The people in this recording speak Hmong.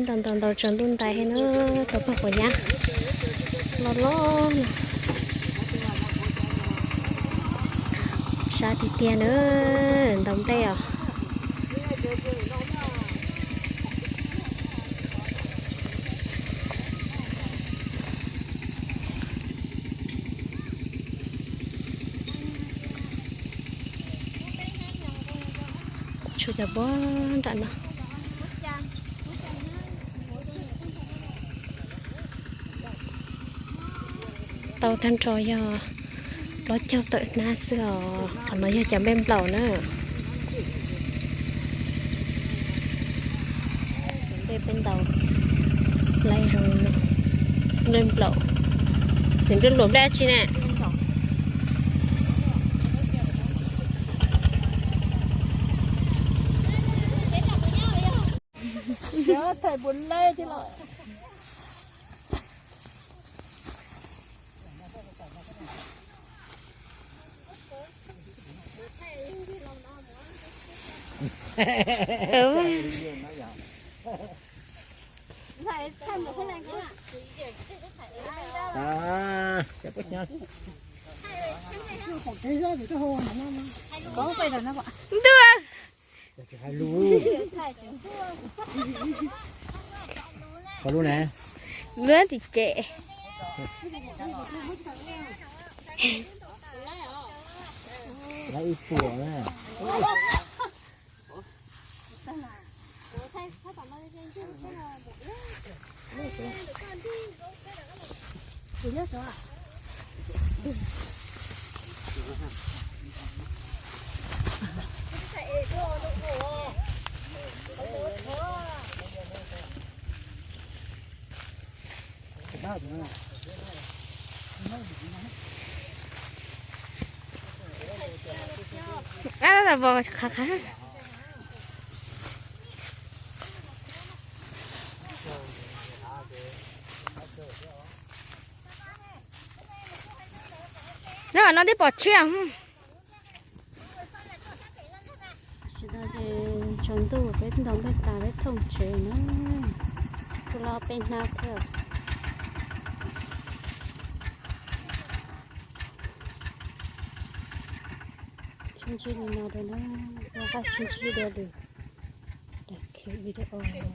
Ntaus ntaus ntaus tsaus ntuj ntais he na, tau pog quav nyab loj loj na. Sab tiag tiag na, ntaus nplej os. Tshuav cov npuab nram no. Tau tag nrho yog plaub caug tawm hnab xwb os. Qhov no yog cov nplej nplaum na. Nplej peb ntaus, nplej nplaum, ces nplej nplaum nplej dab tsi ne? Ntuj, lub tim cem. Ab, vov qhav qhav. No, no twb pom tshiab. Tsaus ntuj peb ntaus nplej tas peb thooj tsev na. Kuj loj peb hnab thiab. Sib ntsib li no rau na, rau qab sib ntsib dua lwm daim video.